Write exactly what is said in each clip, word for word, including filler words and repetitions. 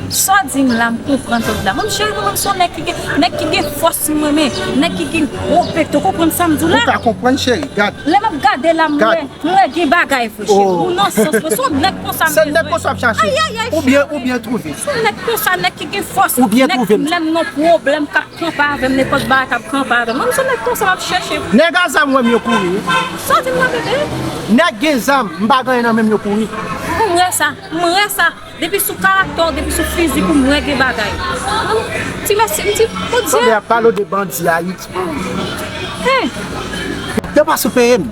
Sa w di m la, m konprann sa w di la. Mwen, cheri, mwen, se yon nèg ki gen, nèg ki gen fòs, mwen renmen. Nèg ki gen gwo pete. Ou konprann sa m di w la? Ou ka konprann, cheri, gad. Lè m ap gade la, m wè, m wè gen bagay vre, cheri. Ou nan sans mwen. Se yon nèg konsa m bezwen. Se nèg konsa w ap chache. Ay, ay, ay, cheri. Ou byen, ou byen twouve. Se yon nèg konsa, nèg ki gen fòs. Ou byen twouve m. Nèg, lè m nan pwoblèm, k ap kanpe avè m, nenpòt bagay k ap kanpe avè m. Mwen, se yon nèg konsa m ap chache. Nèg a zam wè m yo kouri. Sa w di m nan, bebe? Nèg gen zam, m pa gen anyen nan men m yo kouri. M wè sa, m wè sa. Depi sou karaktè w, depi sou fizik ou, m wè gen bagay. Ti mesye, m di, Bondye. Sanble ap pale de bandi Ayiti. Hey. Yo pa sou peye m.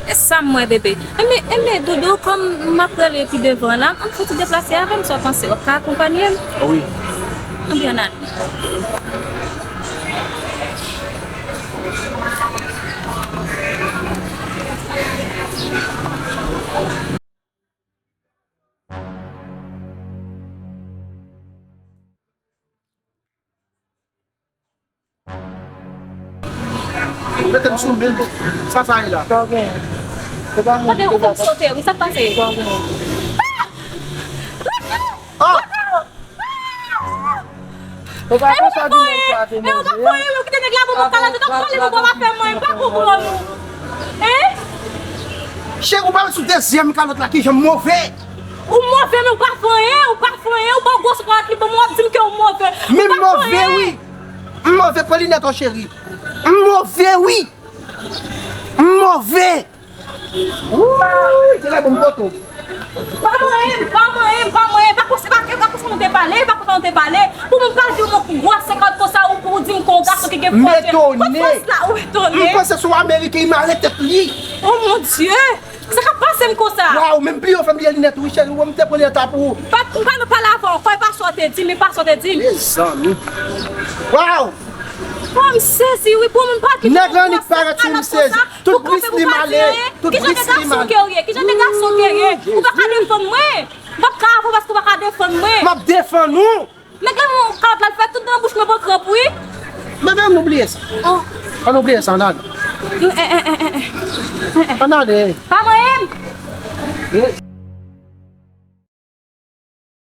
E sa m wè, bebe. Enben, enben, Doudou, kòm m ap rele pi devan la, ann fouti deplase avè m, sa w panse? W ap ka akonpanye m? Wi. Anben, ann ale. Mete m sou men. Sa sa ye la? Sa w gen? Se pa moun ki te la. Tande, ou fè m sote, wi, sa k pase? Sa w gen? Ah! Ou pa konn sa di moun sa te manje, an? Ou pa fè anyen, ou kite nèg la ban mwen kalòt, ou t ap pale pou pa fè mwen, m pa konprann ou. Hein? Cheri, ou pa wè sou dezyèm kalòt la kijan m move? Ou move, men ou pa fè anyen, ou pa fè anyen, ou ban gwo kalòt li ban mwen, w ap di m ke ou move. Men m move, wi. M move, pran linèt ou, cheri. M move, wi. M move. Wouy, se la pou m pote w. Pa manyen m, pa manyen m, pa manyen m, pa konsa, pa, pa konsa nou te pale, pa konsa nou te pale. Pou moun pa di w yon gwo senkant konsa, ou, ou di m kon yon gason ki gen fòs. M etone. Kot fòs la, ou etone? M panse se yon Ameriken, m arete li. Oh mon Dieu! Sa k ap pase m konsa? Waw, men m bliye w fè m bliye linèt ou, wi, cheri, ou wè m te pran linèt la pou ou. Pa, m pa nan pale avè w ankò, e pa sa w te di m, e pa sa w te di m. Mezanmi. Waw! Oh, m sezi, wi, pou moun pa di m yon gwo senkant konsa. Tout bris li m ale, tout bris li m ale. Kijan de gason ke w ye? Kijan de gason ke w ye? Ou pa ka defann mwen. M p ap ka avè w paske ou pa ka defann mwen. M ap defann ou. Nèg la, mwen, kalòt la, l fè tout nan bouch mwen pran kranp, wi. Men, men, ann bliye sa. Oh. Ann bliye sa, ann ale. Eh, eh, eh, eh, eh. Eh, eh. Ann ale. Pa manyen m. Eh.